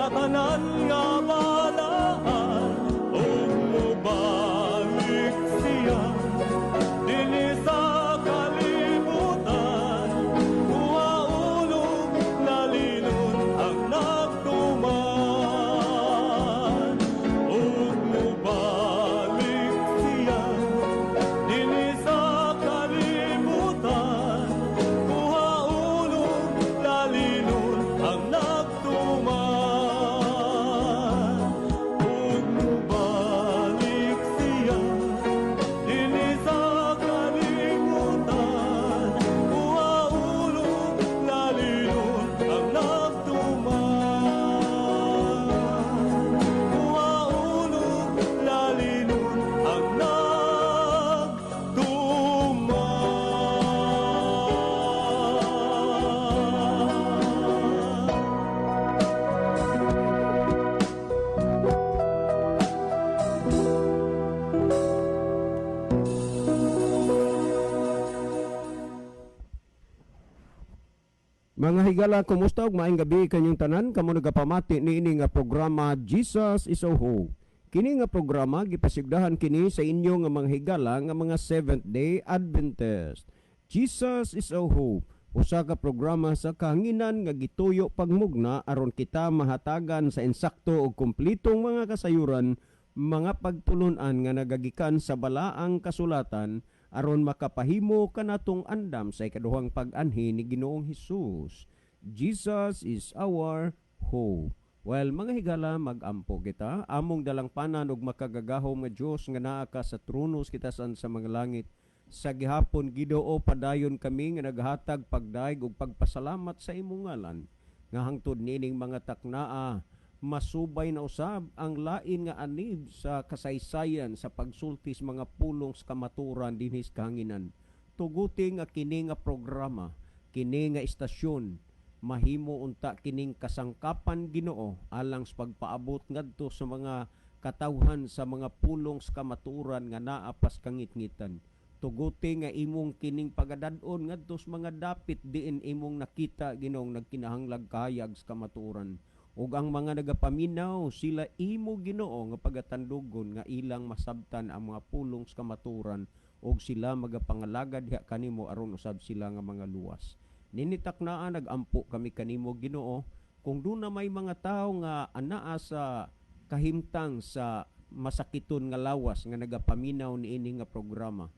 Sa tanan nga balaan ug mobalik siya dinhi sa kalibutan, kuha og lalinon ang nagtuman, ug mobalik siya dinhi sa kalibutan, kuha og lalinon ang nagtuman, ug mobalik siya dinhi sa kalibutan, kuha og lalinon ang nagtuman, kuha og lalinon ang nagtuman. Mga higala, kumusta ug maayong gabi kanyong tanan kamo nagapamati niini nga programa, Jesus is Our Hope. Kini nga programa gipasigdahan kini sa inyo nga mga higala nga mga Seventh Day Adventist. Jesus is Our Hope. Usa ka programa sa kahanginan nga gituyo pagmugna aron kita mahatagan sa insakto ug kumpletong mga kasayuran, mga pagtulunan nga nagagikan sa balaang kasulatan aron makapahimo kanatong andam sa ikaduhang pag-anhi ni Ginoong Hesus. Jesus is our hope. Well, mga higala, mag-ampo kita. Among dalangpanan ug makagagahom nga Dios nga naa ka sa trono sa kitasan sa mga langit. Sa gihapon, Ginoo, padayon kami nga naghatag pagdayeg ug pagpasalamat sa imong ngalan. Nga hangtod niining mga taknaa, masubay na usab ang lain nga anib sa kasaysayan sa pagsulti sa mga pulong sa kamaturan dinhi sa kahanginan. Tuguti nga kini nga programa, kini nga istasyon, mahimo unta kining kasangkapan, Ginoo, alang sa pagpaabot ngadto sa mga katawhan sa mga pulong sa kamatuoran nga naa pas kangitngitan. Tuguti nga imong kining pagadad-on ngadto sa mga dapit diin imong nakita, Ginoong, nagkinahanglag kahayag sa kamatuoran. Ug ang mga nagapaminaw sila imo, Ginoo, nga pagatandugon nga ilang masabtan ang mga pulong sa kamatuoran ug sila magapangalagad diha kanimo aron usab sila nga mga luwas. Nini taknaa nagampo kami kanimo, Ginoo, kung duna may mga tawo nga anaa sa kahimtang sa masakiton nga lawas nga nagapaminaw niini nga programa.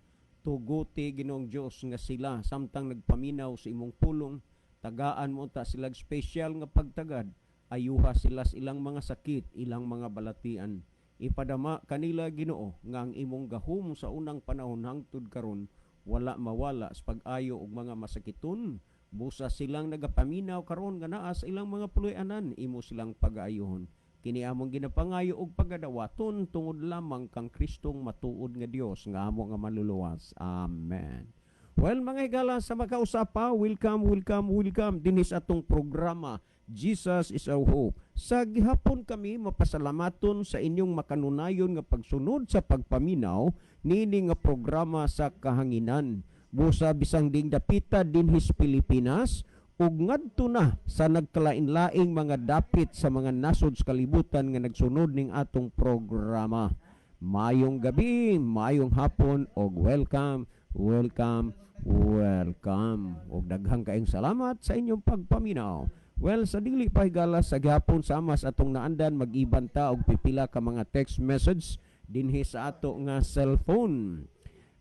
Tuguti, Ginoong Dios, nga sila samtang nagpaminaw sa imong pulong, tagaan mo ta sila special nga pagtagad, ayuha sila sa ilang mga sakit, ilang mga balatian. Ipadama kanila, Ginoo, nga ang imong gahom sa unang panahon hangtod karon wala mawala sa pag-ayo og mga masakiton. Busa silang nagapaminaw karon nga naa sa ilang mga puloy-anan, imo silang pag-ayuhon. Kini among ginapangayo og pagadawaton tungod lamang kang Kristong matuod nga Dios nga amo nga maluluwas. Amen. Well, mga higala, sa makausapa, welcome, welcome, welcome dinhi sa atong programa, Jesus is Our Hope. Sa gihapon kami mapasalamaton sa inyong makanunayon nga pagsunod sa pagpaminaw niini nga programa sa kahanginan. Busa bisang ding dapita dinhi sa Pilipinas ug ngadto na sa nagkalain-laing mga dapit sa mga nasod sa kalibutan nga nagsunod ning atong programa. Mayong gabi, mayong hapon og welcome, welcome, welcome. Og daghang kaayong salamat sa inyong pagpaminaw. Well, sa dili pa, higala, sa gihapon sama sa atong naandan, mag-iban ta og pipila ka mga text message dinhi sa ato nga cellphone.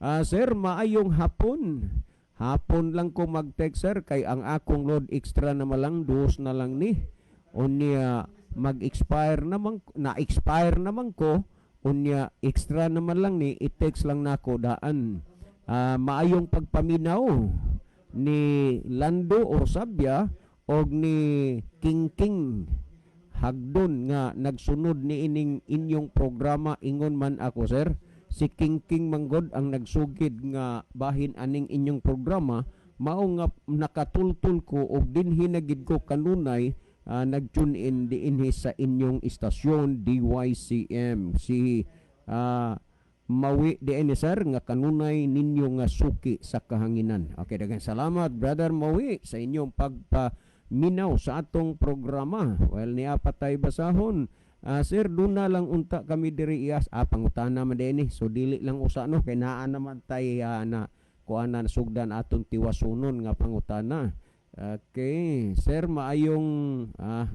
Ah, sir, maayong hapon. Hapon lang ko mag-text, sir, kay ang akong load extra na malang dos na lang ni. Unya mag-expire naman, na-expire naman ko, unya extra naman lang ni, i-text lang nako daan. Ah, maayong pagpaminaw ni Lando Orsabia og ni King King Hagdon nga nagsunod ni ining inyong programa. Ingon man ako, sir, si King King manggod ang nagsugid nga bahin aning inyong programa, mao nga nakatultul ko og dinhi na gid ko kanunay nag-tune in diinhi sa inyong istasyon DYCM. Si Mawi diin ni sir nga kanunay ninyo nga suki sa kahanginan. Okay, daghang salamat, Brother Mawi, sa inyong pagpa minaw sa atong programa. Well, niya patay basahon. Sir, duna lang unta kami diri iyas. Pangutana man din. So dili lang usa, no, kay naa naman tay na kuan na sugdan atong tiwasunon nga pangutana. Okay, sir, maayong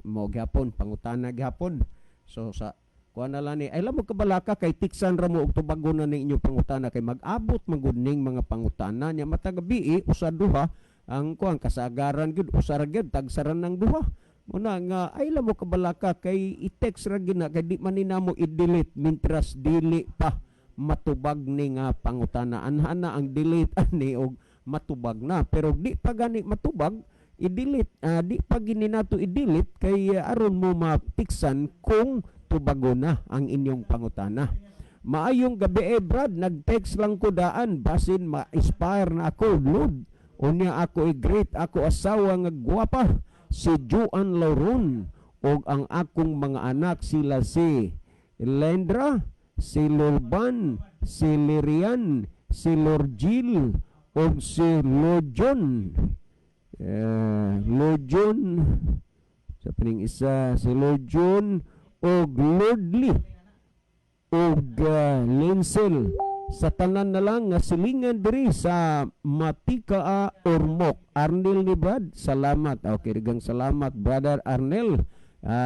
mo gyapon pangutana gyapon. So sa kuan na lang ni ay mo kabalaka kay tiksan ra mo og tubagon na ning inyong pangutana kay mag-abot man gud ning mga pangutana nya matag gabi, usa duha ang kuan kasagaran gyud, usa ra gyud, tagsaran ng duha. Muna nga ay mo kabalaka kay i-text ra gyud na kay di man ni namo i-delete mintras dili pa matubag ni nga pangutana. Anhana ang delete ani og matubag na, pero di pa gani matubag i-delete, di pa gini nato i-delete kay aron mo matiksan kung tubago na ang inyong pangutana. Maayong gabi eh, Brad, nag-text lang ko daan basin ma-inspire na ako load. Unya ako i-greet ako asawa nga gwapa si Joan Lauron og ang akong mga anak, sila si Lendra, si Lulban, si Lirian, si Lorgil og si Lojon. Lojon sa pining isa, si Lojon og Lordly og Linsel, sa tanan na lang nga silingan diri sa Matikaa, Ormoc. Arnel ni, Brad, salamat. Okay, daghang salamat, Brother Arnel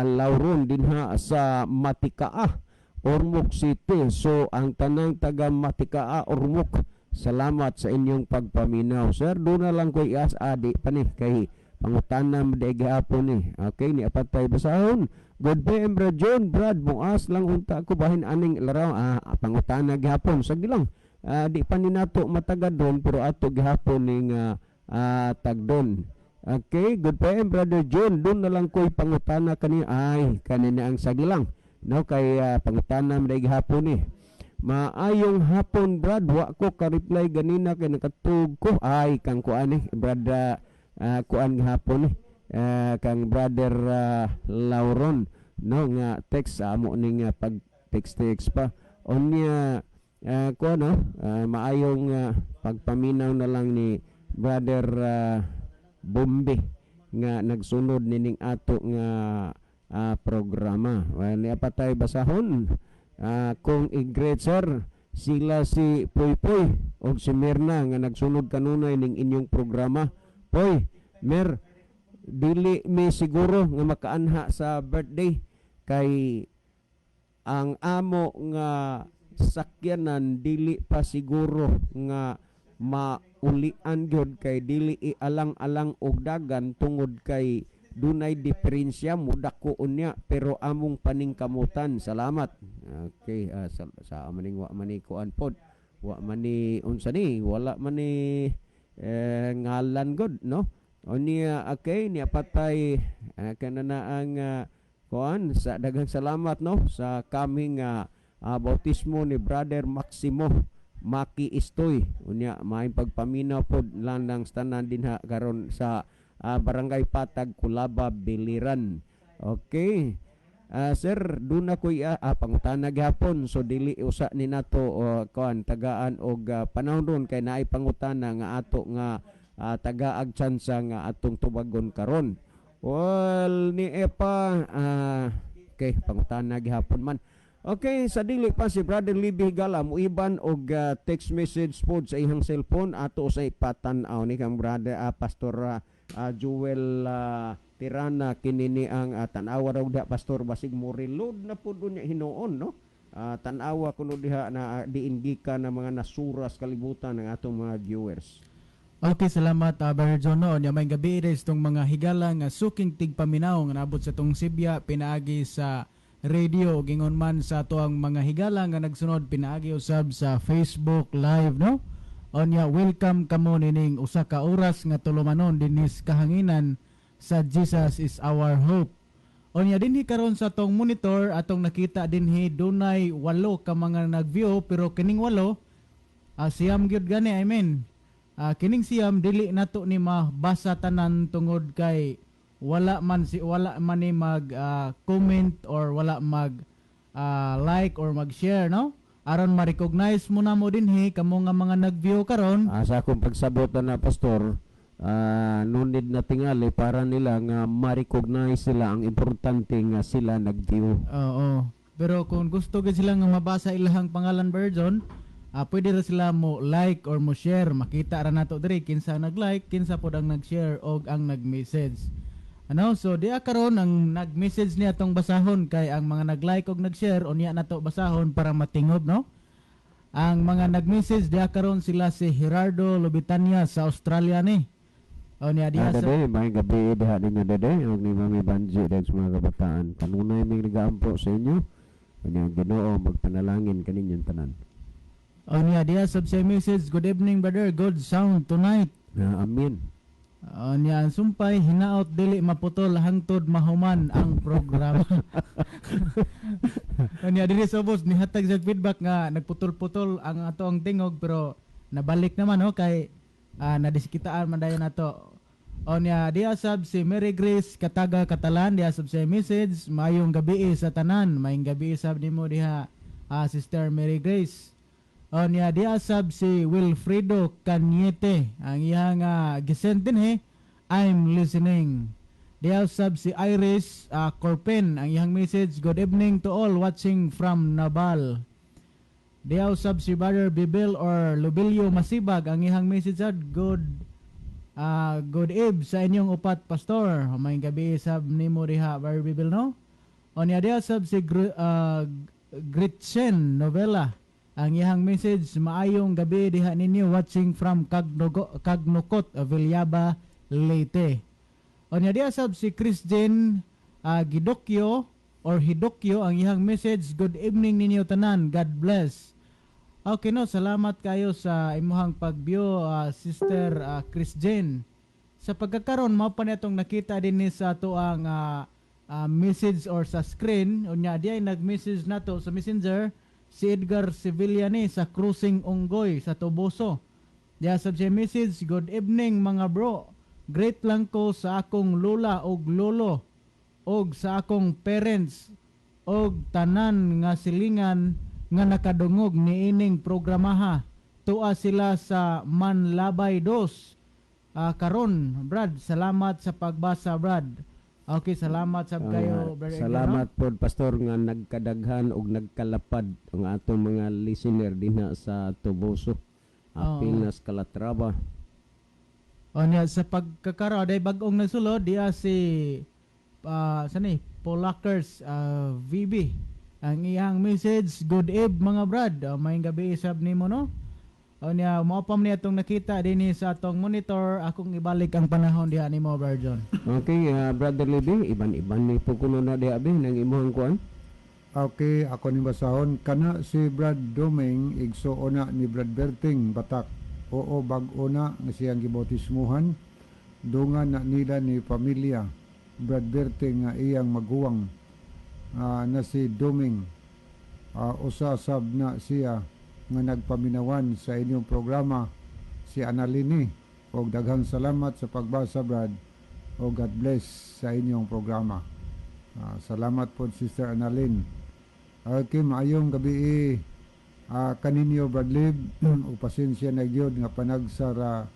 Lauron dinha sa Matikaa, Ormoc City. So ang tanang taga Matikaa, Ormoc, salamat sa inyong pagpaminaw. Sir, doon na lang ko ias adi pa ni kay pangutana mo gihapon ni. Okay, ni apat tayo basahon. Good PM, Brad John, Brad, muas lang unta ko bahin aning laraw, pangutana gihapon. Sige lang. Di pa ni nato matagad doon pero ato gihapon ning tagdon. Okay, good PM, Brother John. Doon na lang ko'y pangutana kani, ay kanina ang sagilang. No, kay pangutana mo gihapon ni. Maayong hapon, Brad, wa ko ka-reply ganina kay nakatug ko. Ay, kang kuan eh, Brad, kuan gihapon eh. Kang Brother Lauron, no, nga text sa amo ning pag text text pa. Unya kuan, no, maayong pagpaminaw na lang ni Brother Bombe nga nagsunod nining ato nga programa. Well, niya pa tayo basahon. Kung i-greet, sir, sila si Poy Poy og si Mirna nga nagsunod kanunay ning inyong programa. Poy, Mer, dili mi siguro nga makaanha sa birthday kay ang amo nga sakyanan dili pa siguro nga maulian gyud kay dili ialang-alang og dagan tungod kay dunay diferensya mudako unya, pero among paningkamutan. Salamat. Okay, sa maning wa man ni kuan pod, wa man ni unsa ni, wala man ni ngalan god, no. Unya okay, niya patay kanana ang kuan sa daghang salamat, no, sa kaming bautismo ni Brother Maximo Maki Istoy. Unya maayong pagpaminaw pod landang tanan dinha karon sa Barangay Patag, Kulaba, Biliran. Okay. Sir, doon na ko'y pangutana gihapon, so dili usa ni nato kuan tagaan og panahon doon kay naay pangutana nga ato nga tagaag tsansa nga atong tubagon karon. Well, ni Epa, okay, pangutana gihapon man. Okay, sa dili pa si Brother Libby Higala muiban og text message pod sa iyang cellphone, ato sa ipatan-aw ni kang brother Pastor Joel Tirana kini ni ang tan-awa raw diha, Pastor, basig mo reload na pud unya hinuon, no. Tan-awa kuno diha na diin gikan na mga nasuras kalibutan ng atong mga viewers. Okay, salamat, Brother John. No, nya may gabi rin itong mga higala nga suking tigpaminaw nga nabot sa tong Sibya pinaagi sa radio, gingon man sa atoang mga higala nga nagsunod pinaagi usab sa Facebook Live, no. Onya welcome kamo nining usa ka oras nga tulumanon dinhis kahanginan sa Jesus Is Our Hope. Onya dinhi karon sa tong monitor atong nakita dinhi dunay walo ka mga nag-view, pero kining walo siyam gyud gani, I mean. Kining siyam dili nato ni mabasa tanan tungod kay wala man ni mag comment or wala mag like or mag-share, no, aron ma-recognize mo na mo dinhi kamo nga mga nag-view karon. Sa akong pagsabot na, Pastor, No need na tingali para nila nga ma-recognize sila. Ang importante nga sila nag-view. Oo. Pero kung gusto gid sila nga mabasa ilahang pangalan, version, pwede ra sila mo like or mo share. Makita ra nato diri kinsa nag-like, kinsa pod ang nag-share og ang nag-message. Ano? So diya karon ang nag-message niya tong basahon kay ang mga nag-like og nag-share unya nato basahon para matingob, no? Ang mga nag-message diya karon sila si Gerardo Lobitania sa Australia ni. O niya diya Ah, sa dede, may gabi diha ninyo, dede, og ni Mami Banji dahil sa mga kabataan. Kanunay may nagaampo sa inyo. Kanya ang Ginoo magpanalangin kaninyong tanan. O niya diya sab sa message, "Good evening, brother, good sound tonight." Na amin. O niya ang sumpay hinaot dili maputol hangtod mahuman ang programa. O niya diri sa ubos nihatag sa feedback nga nagputol-putol ang ato ang tingog, pero nabalik naman, no, kay nadiskitaan man dayon nato. O niya diya sab si Mary Grace Kataga Catalan, diya sab sa message, "Maayong gabi sa tanan." Maayong gabi sab nimo diha, Sister Mary Grace. O niya diya sab si Wilfredo Cañete, ang iyang gisend dinhi, "I'm listening." Diya sab si Iris Corpen, ang iyang message, "Good evening to all watching from Nabal." Diya sab si Brother Bibel or Lubilio Masibag, ang iyang message sad, "Good eve sa inyong upat, pastor." Maayong gabi sab nimo diha, Brother Bibel, no? O niya diya sab si Gretchen Novela. Ang iyang message, "Maayong gabi diha ninyo, watching from Kagnukot, Villaba, Leyte." O niya diya sab si Christian Gidokyo or Hidokyo, ang iyang message, "Good evening ninyo tanan, God bless." Okay, no, salamat kayo sa imuhang pag-view, Sister Christian. Sa pagkakaron mao pa na itong nakita din ni sa ato ang message or sa screen. Unya di ay nag-message nato sa Messenger si Edgar Sevilla ni sa Cruising Unggoy sa Toboso. Diya sa siya message, "Good evening, mga bro. Great lang ko sa akong lola og lolo og sa akong parents og tanan nga silingan nga nakadungog niining programaha. Tua sila sa Manlabay Dos. Karon, Brad, salamat sa pagbasa, Brad." Okay, salamat sab kayo, Ah, Brother Edgar, no? Salamat pod, Pastor, nga nagkadaghan og nagkalapad ang atong mga listener dinha sa Toboso. Apil Oo. na sa Calatrava. O niya sa pagkakaroon day bag-ong nagsulod diya si sani Polakers VB. Ang iyang message, "Good eve, mga brad." Maayong gabi sab nimo, no? O niya mao pa man niya itong nakita dinhi sa atong monitor. Akong ibalik ang panahon diha nimo, Brother John. Okay, Brother Libby, iban-iban ni po kuno na diha be nang imuhang kuan. Okay, ako ni basahon kana si Brad Doming, igsuon na ni Brad Berting Batak. Oo, bag-o na nga siyang gibautismuhan. Dungan na nila ni pamilya Brad Berting nga iyang maguwang na si Doming. Usa sab na siya nga nagpaminawan sa inyong programa, si Analini. Og daghang salamat sa pagbasa, Brad. O God bless sa inyong programa. Salamat po, Sister Annalyn. Okay, maayong gabi kaninyo, Brad Lib. O pasensya na gyud nga panagsara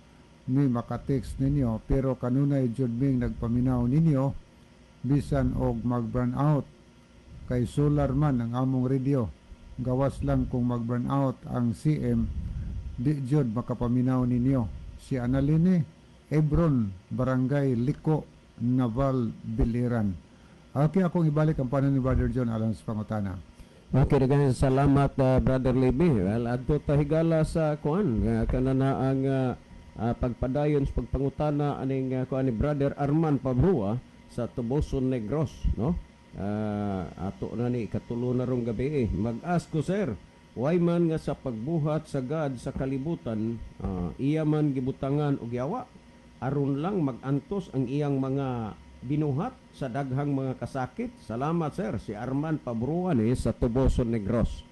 mi makatext ninyo, pero kanunay jud ming nagpaminaw ninyo bisan og mag-burn out kay solar man ang among radio. Gawas lang kung mag-burn out ang CM, di jud makapaminaw ninyo. Si Analine Ebron, Barangay Liko, Naval, Biliran. Okay, akong ibalik ang panahon ni Brother John alang sa pangutana. Okay, daghang salamat, Brother Libby. Well, adto ta higala sa kuan kana na ang pagpadayon sa pagpangutana aning kuan ni Brother Arman Pabrua sa Toboso, Negros, no? Ato na ni ikatulo na rong gabi eh. Mag-ask ko, sir, why man nga sa pagbuhat sa God sa kalibutan, iya man gibutangan og yawa aron lang magantos ang iyang mga binuhat sa daghang mga kasakit? Salamat, sir. Si Arman Pabruan eh, sa Toboso, Negros.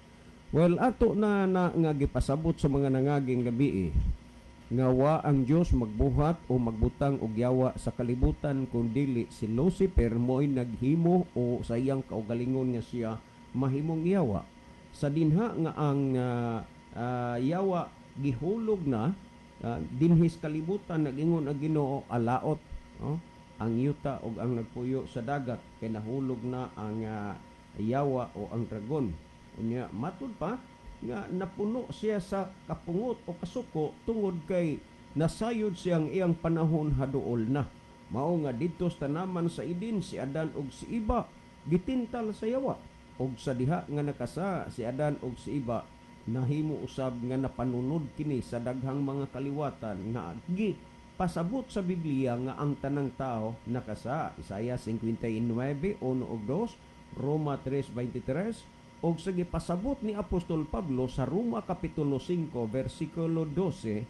Well, ato na, na nga gipasabot sa mga nangaging gabi eh, nga wa ang Dios magbuhat o magbutang og yawa sa kalibutan kung dili si Lucifer mo'y naghimo o sa iyang kaugalingon nga siya mahimong yawa. Sa dinha nga ang yawa gihulog na. Dinhi sa kalibutan nag-ingon ang Ginoo, alaot, oh, ang yuta ug ang nagpuyo sa dagat kay nahulog na ang yawa o ang dragon. Unya matud pa nga napuno siya sa kapungot o kasuko tungod kay nasayod siyang iyang panahon haduol na. Mao nga didto sa tanaman sa Eden si Adan ug si Eva gitintal sa yawa, ug sa diha nga nakasa si Adan ug si Eva nahimo usab nga napanunod kini sa daghang mga kaliwatan nga gi pasabot sa Biblia nga ang tanang tao nakasa. Isaiah 59:1 ug 2, Roma 3:23, ug sa gipasabot ni Apostol Pablo sa Roma Kapitulo 5 versikulo 12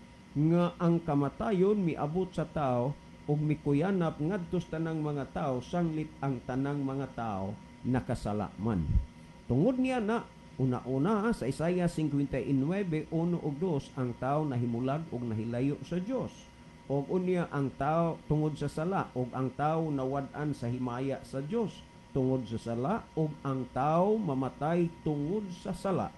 nga ang kamatayon miabot sa tao ug mikuyanap ngadto sa tanang mga tao sanglit ang tanang mga tao nakasala man. Tungod niya na una-una sa Isaiah 59:1 ug 2, ang tao nahimulag ug nahilayo sa Dios. Og unya ang tao tungod sa sala, ug ang tao nawad-an sa himaya sa Dios tungod sa sala, ug ang tao mamatay tungod sa sala.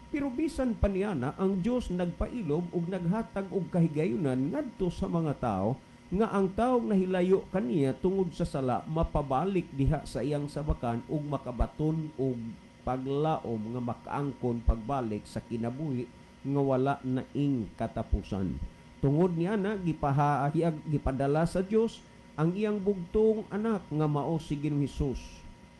Pero bisan pa niya na ang Dios nagpailob ug naghatag og kahigayunan ngadto sa mga tao nga ang taong nahilayo kaniya tungod sa sala mapabalik diha sa iyang sabakan ug makabaton og paglaom nga makaangkon pagbalik sa kinabuhi nga wala naing katapusan. Tungod niya na gipahayag, gipadala sa Dios ang iyang bugtong anak nga mao si Ginoong Hesus.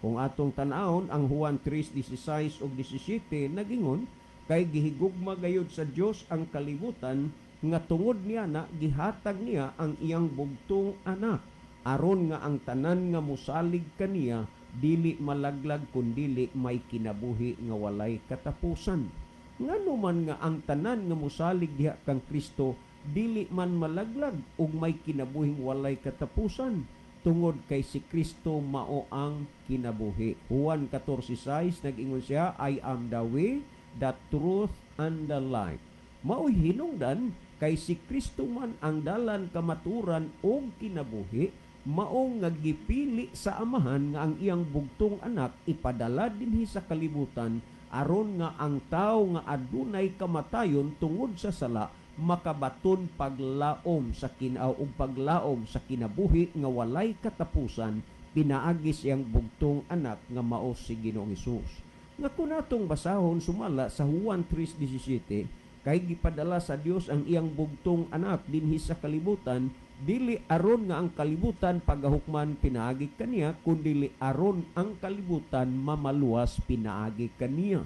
Kung atong tan-awon ang Juan 3:16 ug 17, nagingon kay gihigugma gayud sa Dios ang kalibutan nga tungod niya na gihatag niya ang iyang bugtong anak aron nga ang tanan nga mosalig kaniya dili malaglag kundili may kinabuhi nga walay katapusan. Ngano man nga ang tanan nga mosalig diha kang Kristo dili man malaglag ug may kinabuhing walay katapusan? Tungod kay si Kristo mao ang kinabuhi. Juan 14:6, nag-ingon siya, "I am the way, the truth, and the life." Mao'y hinungdan kay si Kristo man ang dalan, kamaturan ug kinabuhi, mao nga gipili sa Amahan nga ang iyang bugtong anak ipadala dinhi sa kalibutan aron nga ang tawo nga adunay kamatayon tungod sa sala makabaton paglaom sa kinaw ug paglaom sa kinabuhi nga walay katapusan pinaagi siyang bugtong anak nga mao si Ginoong Hesus. Nga kun atong basahon sumala sa Juan 3:17, kay gipadala sa Dios ang iyang bugtong anak dinhi sa kalibutan dili aron nga ang kalibutan pagahukman pinaagi kaniya, kundili aron ang kalibutan mamaluwas pinaagi kaniya.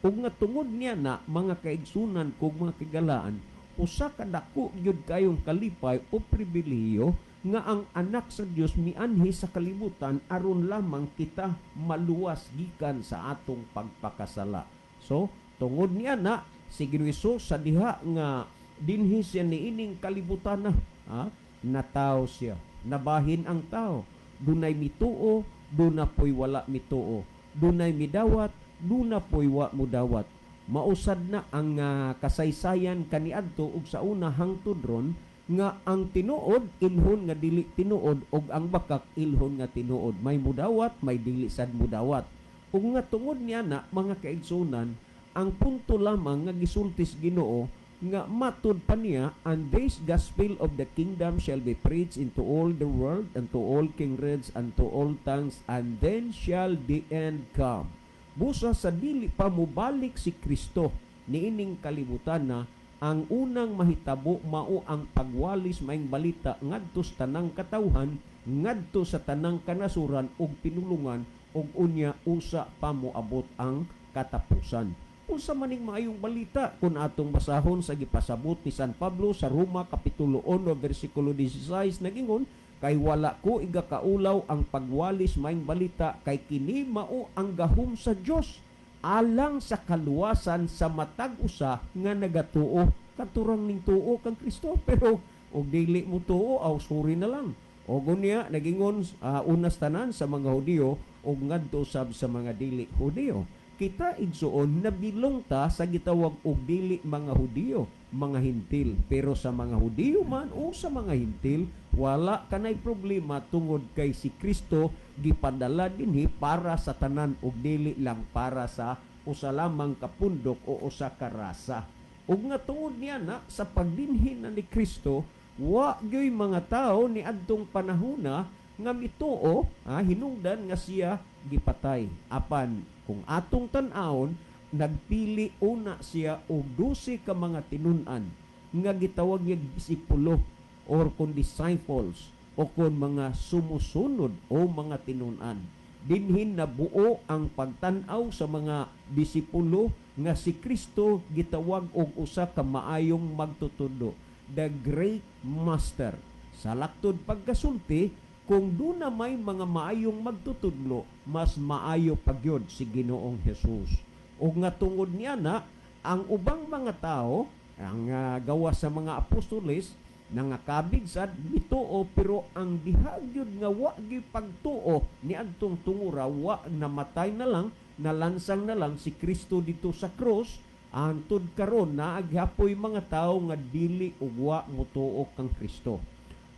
Ug nga tungod niya na, mga kaigsunan kog mga kigalaan, usa ka dako gyud kayong kalipay o pribilehiyo nga ang anak sa Dios mianhi sa kalibutan aron lamang kita maluwas gikan sa atong pagpakasala. So, tungod niya na si Ginoong Hesus sa diha nga dinhi siya niining kalibutan na, ha? Nataw siya. Nabahin ang tao. Dunay mituo, duna po'y wala mituo. Dunay midawat, duna po'y wa mudawat. Mausad na ang kasaysayan kaniadto ug sa una hangtod ron nga ang tinuod ilhon nga dili tinuod ug ang bakak ilhon nga tinuod. May mudawat, may dili sad mudawat. Ug nga tungod niya na, mga kaigsunan, ang punto lamang nga gisultis Ginoo nga matud pa niya, "And this gospel of the kingdom shall be preached into all the world and to all kindreds and to all tongues, and then shall the end come." Busa sa dili pa mobalik si Kristo niining kalibutan na, ang unang mahitabo mao ang pagwalis maayong balita ngadto sa tanang katawhan, ngadto sa tanang kanasuran ug pinulungan, ug unya usa pa moabot ang katapusan. Unsa maning maayong balita? Kung atong basahon sa gipasabot ni San Pablo sa Roma Kapitulo 1 versikulo 16, nagingon kay wala ko igakaulaw ang pagwalis maayong balita kay kini mao ang gahom sa Dios alang sa kaluwasan sa matag usa nga nagatuo. Katurang ning tuo kang Kristo, pero og dili mo tuo, aw sorry na lang. Og unya nagingon unas tanan sa mga Hudiyo ug ngadto sab sa mga dili Hudiyo. Kita, igsuon, nabilong ta sa gitawag og dili mga Hudiyo, mga Hintil. Pero sa mga Hudiyo man o sa mga Hintil, wala kanay problema tungod kay si Kristo gipadala dinhi para sa tanan ug dili lang para sa usa lamang ka pundok o usa ka rasa. Ug nga tungod niya na sa pagdinhin na ni Kristo, wa gyoy mga tao ni adtong panahona nga mituo, hinungdan nga siya gipatay. Apan kung atong tan-awon, nagpili una siya og 12 ka mga tinun-an nga gitawag niya disipulo or kon disciples o kon mga sumusunod o mga tinun-an. Dinhin na buo ang pagtan-aw sa mga disipulo nga si Kristo gitawag og usa ka maayong magtutudlo, the great master. Sa laktod pagkasulti, kung duna may mga maayong magtutudlo, mas maayo pagyod si Ginoong Hesus. Ug nga tungod niya na ang ubang mga tao ang gawa sa mga apostoles nangakabig sad mituo, pero ang diha gyud nga wa gyud pagtuo niadtong tungura, wa namatay na lang, nalansang na lang si Kristo dito sa krus. Antud karon naaghapoy mga tao nga dili ug wa motuo kang Kristo.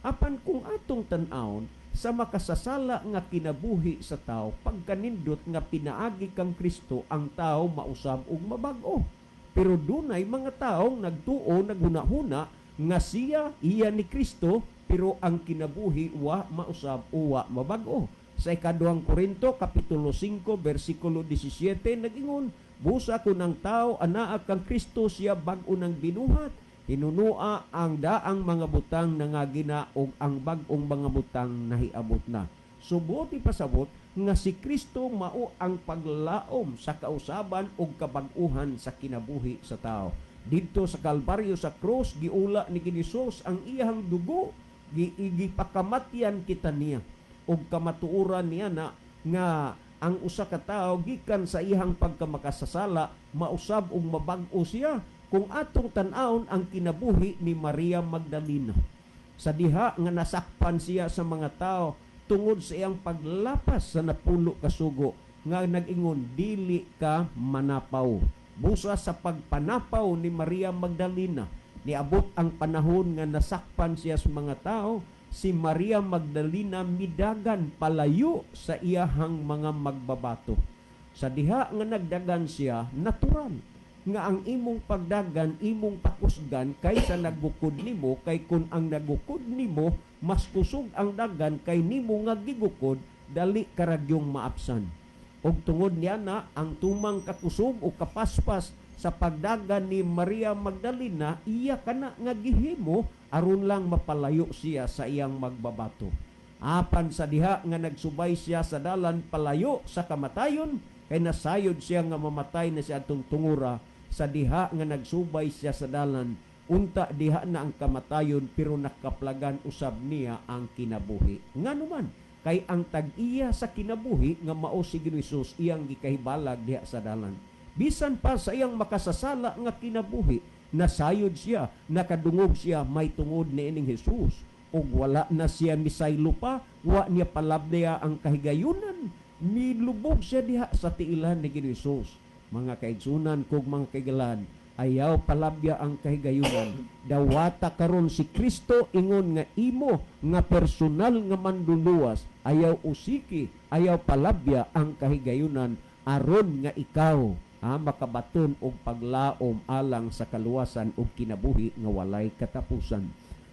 Apan kung atong tan-awon sa makasasala nga kinabuhi sa tao, pagkanindot nga pinaagi kang Kristo, ang tao mausab ug mabag-o. Pero dunay mga taong nagtuo, naghuna-huna nga siya iya ni Kristo, pero ang kinabuhi wa mausab o wa mabag-o. Sa 2 Korinto kapitulo 5 bersikulo 17 nag-ingon, busa kun ang tao anaa kang Kristo, siya bag-o ng binuhat. Hinunua ang daang mga butang nangagina og ang bag-ong mga butang nahiabot na. Subuti pasabot nga si Kristo mao ang paglaom sa kausaban og kabag-uhan sa kinabuhi sa tao. Didto sa Kalbaryo sa krus, giula ni Hesus ang iyang dugo, gipakamatyan kita niya. Og kamatuoran niya na nga ang usa ka tawo gikan sa iyang pagkamakasasala mausab og mabag-o siya. Kung atong tan-awon ang kinabuhi ni Maria Magdalena, sa diha nga nasakpan siya sa mga tao tungod sa iyang paglapas sa 10 ka sugo nga nag-ingon, dili ka manapaw. Busa sa pagpanapaw ni Maria Magdalena, niabot ang panahon nga nasakpan siya sa mga tao. Si Maria Magdalena midagan palayo sa iyahang mga magbabato. Sa diha nga nagdagan siya, natural nga ang imong pagdagan, imong pakusgan kaysa nagukod nimo, kay kun ang nagukod nimo mas kusog ang dagan kay nimo nga gigukod, dali karagyong maapsan. Og tungod niya na ang tumang kakusog o kapaspas sa pagdagan ni Maria Magdalena, iya kana nga gihimo aron lang mapalayo siya sa iyang magbabato. Apan sa diha nga nagsubay siya sa dalan palayo sa kamatayon, kay nasayod siya nga mamatay na siya atong tungura, sa diha nga nagsubay siya sa dalan, unta diha na ang kamatayon, pero nakaplagan usab niya ang kinabuhi. Nganuman, kay ang tag-iya sa kinabuhi nga mao si Ginoong Hesus iyang gikahibalag diha sa dalan. Bisan pa sa iyang makasasala nga kinabuhi, nasayod siya, nakadungog siya may tungod niining Hesus. Ug wala na siya misaylo pa, wa niya palabya ang kahigayunan, milubog siya diha sa tiilan ni Ginoong Hesus. Mga kaigsunan kog mga kaigalan, ayaw palabya ang kahigayunan. Dawata karon si Kristo ingon nga imo nga personal nga manduluwas, ayaw usiki, ayaw palabya ang kahigayunan aron nga ikaw makabaton og paglaom alang sa kaluwasan ug kinabuhi nga walay katapusan.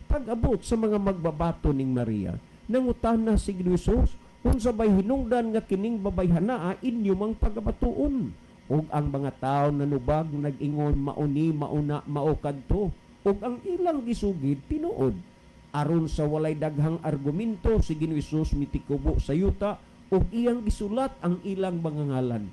Pag-abot sa mga magbabato ning Maria, nangutana si Hesus, unsa bay hinungdan nga kining babayhanaa inyo mang pagabatuon? Ug ang mga tawo nanubag nag-ingon, mauni, mauna, mao kadto. Ug ang ilang gisugid tinuod. Aron sa walay daghang argumento, si Ginoong Hesus mitikubo sa yuta ug iyang gisulat ang ilang mga ngalan.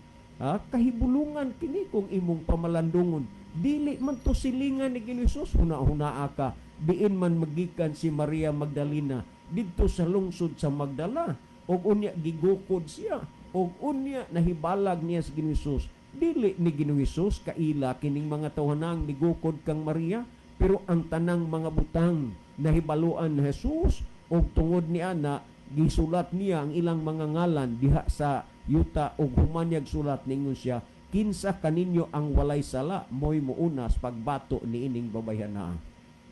Kahibulungan kini kung imong pamalandungon. Dili man to silingan ni Ginoong Hesus, huna-hunaa ka. Diin man magikan si Maria Magdalena didto sa lungsod sa Magdala, ug unya gigukod siya, ug unya nahibalag niya si Ginoong Hesus. Dili ni Ginoong Hesus kaila kining mga tawhanang nigukod kang Maria, pero ang tanang mga butang nahibaluan ni Jesus, ug tungod ni ana gisulat niya ang ilang mga ngalan diha sa yuta, ug humanyag sulat ningon siya, kinsa kaninyo ang walay sala moy muunas pagbato niining babayhana.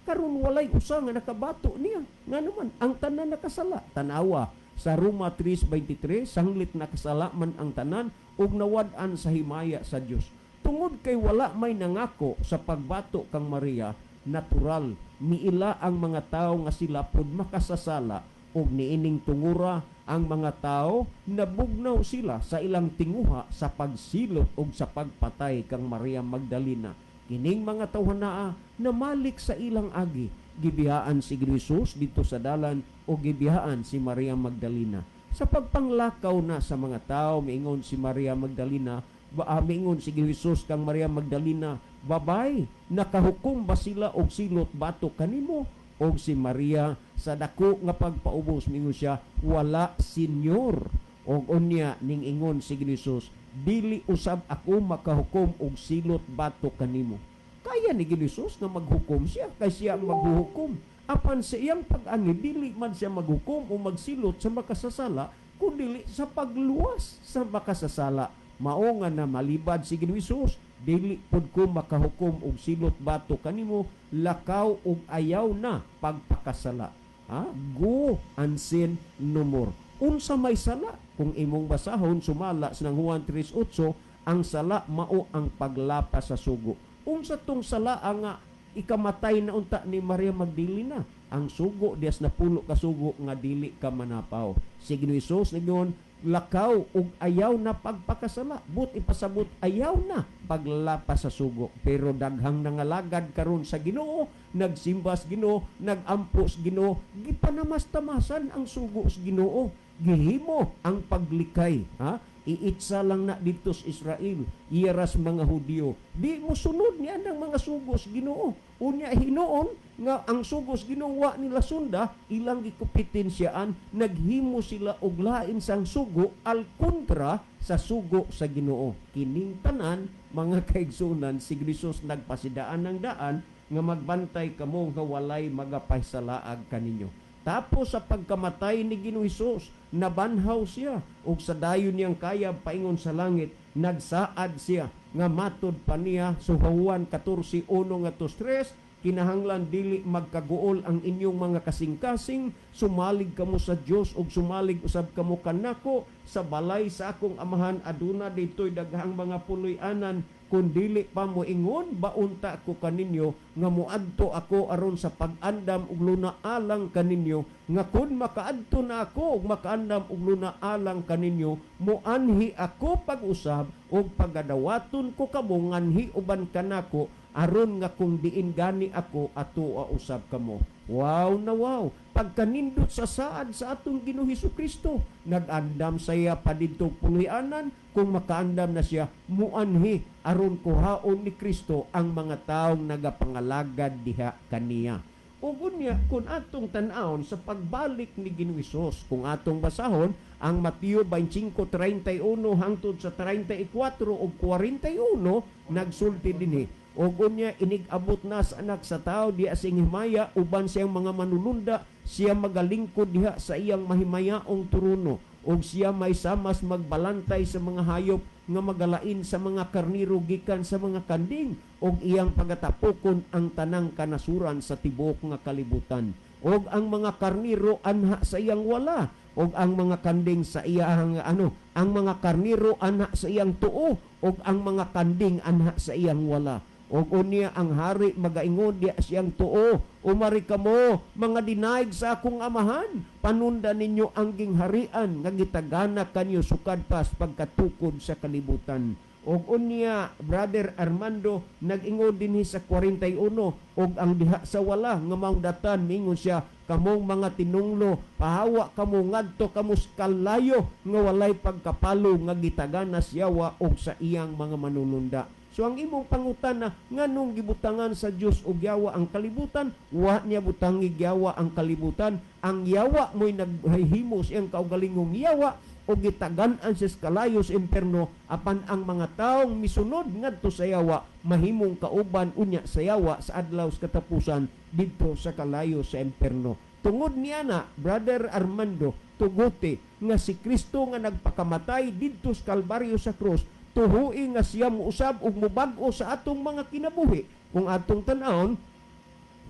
Karon walay usa nga nakabato niya. Ngano man ang tanan nakasala. Tanawa sa Roma 3:23, sanglit nakasala man ang tanan ug nawad-an sa himaya sa Dios. Tungod kay wala may nangako sa pagbato kang Maria, natural miila ang mga tao nga sila pod makasasala, og niining tungura ang mga tao nabugnaw sila sa ilang tinguha sa pagsilot og sa pagpatay kang Maria Magdalena. Kining mga tawhanaa namalik sa ilang agi, gibiyaan si Jesus dito sa dalan o gibiyaan si Maria Magdalena. Sa pagpanglakaw na sa mga tao, miingon si Maria Magdalena, miingon si Jesus kang Maria Magdalena, "Babay, nakahukom ba sila og silot bato kanimo?" Og si Maria sa dako nga pagpaubos mingon siya, "Wala, Senyor." Og unya ning ingon si Jesus, "Dili usab ako makahukom og silot bato kanimo." Kaya ni Jesus nga maghukom siya kay siya ang maghuhukom. Apan sa iyang pag-anhi, dili man siya maghukom o magsilot sa makasasala, kundi sa pagluwas sa makasasala. Mao nga na malibad si Ginoong Hesus, "Dili pud ko makahukom og silot bato kanimo, lakaw og ayaw na pagpakasala." Ha? Go and sin no more. Unsa may sala? Kung imong basahon sumala sa Juan 3:8, ang sala mao ang paglapas sa sugo. Unsa tong sala ang nga ikamatay na unta ni Maria Magdalena? Ang sugo dias na 10 ka sugo nga dili ka manapaw. Si Ginoong Hesus ningon, "Lakaw ug ayaw na pagpakasala." But ipasabot, ayaw na paglapas sa sugo. Pero daghang nangalagad karon sa Ginoo, nagsimbas Ginoo, nagampo sa Ginoo, gipanamastamasan ang sugo sa Ginoo, gihimo ang paglikay, ha? Iitsa lang na dito sa Israel, iras mga Hudiyo. Di mo sunod niya ang mga sugo sa Ginoo. Unya hinuon nga ang sugo sa Ginoo wa nila sunda, ilang gikumpetensiyaan, naghimo sila og lain sang sugo al kontra sa sugo sa Ginoo. Kining tanan, mga kaigsunan, si Jesus nagpasidaan ng daan nga magbantay kamo nga walay magapasalaag kaninyo. Tapos sa pagkamatay ni Ginoong Hesus, nabanhaw siya ug sa dayon niyang kayab paingon sa langit, nagsaad siya nga matod pa niya sa Juan 14:1 ngadto 3, "Kinahanglan dili magkaguol ang inyong mga kasing-kasing, sumalig kamo sa Dios ug sumalig usab kamo kanako. Sa balay sa akong amahan aduna dito'y daghang mga puloy-anan. Kun dili pa moingon baunta ko kaninyo nga moadto ako aron sa pag-andam og luna alang kaninyo, nga kun makaadto na ako ug makaandam og luna alang kaninyo, moanhi ako pag-usab ug pagadawaton ko kamo nganhi uban kanako, aron nga kung diin gani ako ato usab kamo." Wow na wow! Pagkanindot sa saad sa atong Ginoo Hesus Kristo, nag-andam saya padidto puloy-anan. Kung makaandam na siya, muanhi aron kuhaon ni Kristo ang mga taong nagapangalagad diha kaniya. Ug unya kung atong tan-awon sa pagbalik ni Ginoong Hesus, kung atong basahon ang Mateo 25:31 hangtod sa 34 ug 41, nagsulti dinhi. Og unya inig-abot na sa Anak sa Tao diha sa himaya uban siyang mga manulunda, siya magalingkod diha sa iyang mahimayaong trono, ug siya may samas magbalantay sa mga hayop nga magalain sa mga karniro gikan sa mga kanding, ug iyang pagatapokon ang tanang kanasuran sa tibuok nga kalibutan. Og ang mga karniro anha sa iyang wala, og ang mga kanding sa iyang ano, ang mga karniro anha sa iyang tuo, og ang mga kanding anha sa iyang wala. Og unya ang hari magaingon diya siyang tuo, "Umari kamo, mga dinaig sa akong amahan, panunda ninyo ang gingharian nga gitagana kanyo sukad pas pagkatukod sa kalibutan." Og unya, Brother Armando, nag-ingon dinhi sa 41, og ang diha sa wala nga maong datan, mingon siya, "Kamong mga tinunglo, pahawa kamo ngadto kamo sa kalayo nga walay pagkapalo nga gitagana siyawa og sa iyang mga manulunda." So ang imong pangutana, nganong gibutangan sa Dios og yawa ang kalibutan? Wa niya butangi yawa ang kalibutan. Ang yawa mo'y naghihimo sa iyang kaugalingong yawa o gitagan-an siya sa kalayo sa imperno, apan ang mga taong misunod ngadto sa yawa mahimong kauban unya sa yawa sa adlaw sa katapusan didto sa kalayo sa imperno. Tungod niya na, Brother Armando, tuguti nga si Kristo nga nagpakamatay didto sa Kalbaryo sa krus, tuhui nga siya muusab ug mubag-o sa atong mga kinabuhi. Kung atong tan-awon,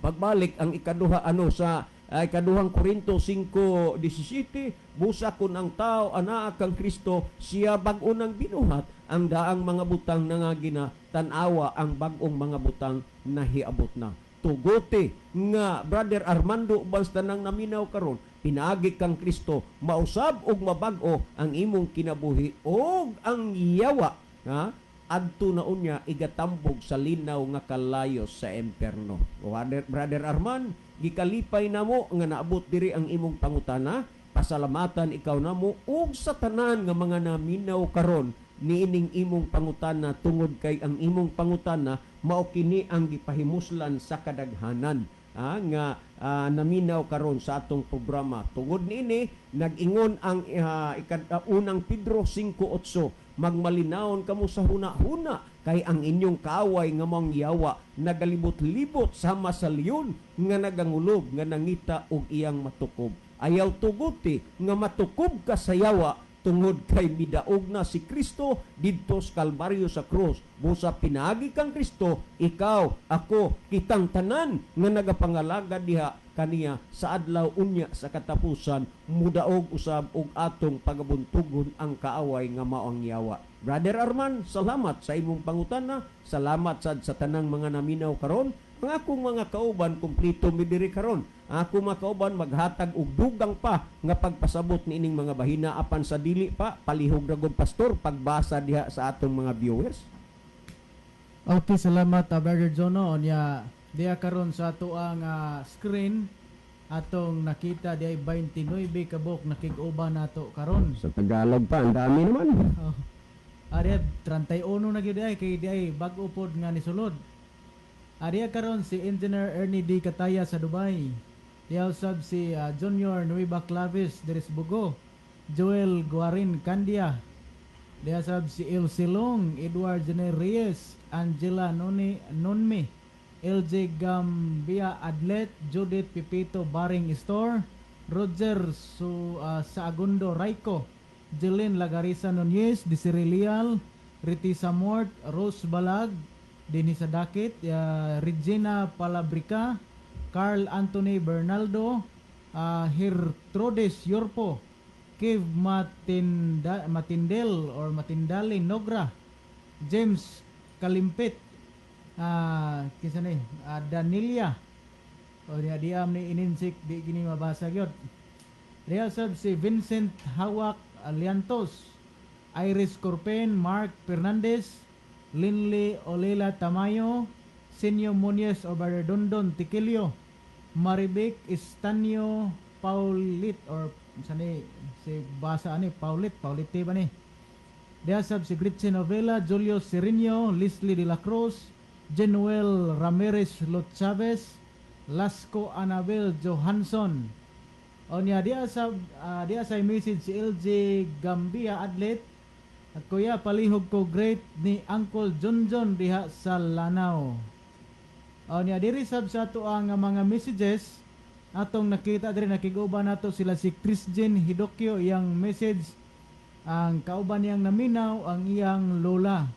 pagbalik ang ikaduha ano sa Ay kaduhang Korinto 5:17, busa kun ang tao anaa kang Kristo, siya bag-o nang binuhat, ang daang mga butang nangagi na, tan-awa, ang bag-ong mga butang nahiabot na. Tugote nga Brother Armando uban sa tanang naminaw karon, pinaagi kang Kristo mausab og mabag-o ang imong kinabuhi, og ang yawa ha adto na unya igatambog sa linaw nga kalayo sa emperno. Brother Arman, gikalipay namo nga naabot diri ang imong pangutana. Pasalamatan ikaw namo ug sa tanan nga mga naminaw karon niining imong pangutana, tungod kay ang imong pangutana mao kini ang gipahimuslan sa kadaghanan nga naminaw karon sa atong programa. Tungod niini nag-ingon ang unang Pedro 5:8, magmalinawon kamo sa huna-huna, kay ang inyong kaaway nga mong yawa nagalibot-libot sama sa leon nga nagangulob nga nangita og iyang matukob. Ayaw tuguti nga matukob ka sa yawa, tungod kay midaog na si Kristo didto sa Kalbaryo sa krus. Busa pinaagi kang Kristo, ikaw, ako, kitang tanan nga nagapangalaga diha kaniya sa adlaw unya sa katapusan mudaog usab og atong pagabuntugon ang kaaway nga mao ang yawa. Brother Arman, salamat sa imong pangutana. Salamat sad sa tanang mga naminaw karon. Ang akong mga kauban kumpleto mi diri karon. Ang akong mga kauban maghatag og dugang pa nga pagpasabot niining mga bahina, apan sa dili pa palihog ra gud, pastor, pagbasa diha sa atong mga viewers. Okay, salamat, Brother Jono. Unya diya karon sa ato ang screen atong nakita diay 29 kabuk nakig-uban nato karon. Sa Tagalog pa, ang dami naman. Oh. Ariya 31 na gyud ay kay diay bag-o pod nga nisulod. Ariya karon si Engineer Ernie D. Kataya sa Dubai. Diya usab si Junior Nueva Clavis diri sa Bugo. Joel Guarin Candia. Diya sab si El Silong, Edward Gener Reyes, Angela Noni Nonmi, LJ Gambia Adlet, Judith Pipito Baring Store, Roger Su Saagundo Raiko, Jeline Lagarisa Nunez, Desiree Leal, Ritisa Mort, Rose Balag, Denisa Dakit, Regina Palabrica, Carl Anthony Bernaldo, Hirtrodes Yorpo, Kev Matinda, Matindel or Matindali Nogra, James Kalimpit, kinsa ni, Danilia, o diya diam ni Ininsik, di gini mabasa gyud. Diya sab si Vincent Hawak Aliantos, Iris Corpen, Mark Fernandez, Linley Olela Tamayo, Senyo Muñez o Brother Dondon Tiquilio, Marivic Estanio Paulit or sa ni si basa ani Paulit Paulite ba ni. Diya sab si Gretchen Novela, Julio Serino, Leslie De La Cruz, Genuel Ramirez Lochavez, Lasco Anabel Johansson. Onya diya sa message si LJ Gambia Adlet at kuya, palihog ko greet ni Uncle Junjun diha sa Lanao. Onya diri sab sa ato ang mga messages atong nakita diri, nakig-uban nato sila si Christian Hidokyo, iyang message ang kauban niyang naminaw ang iyang lola.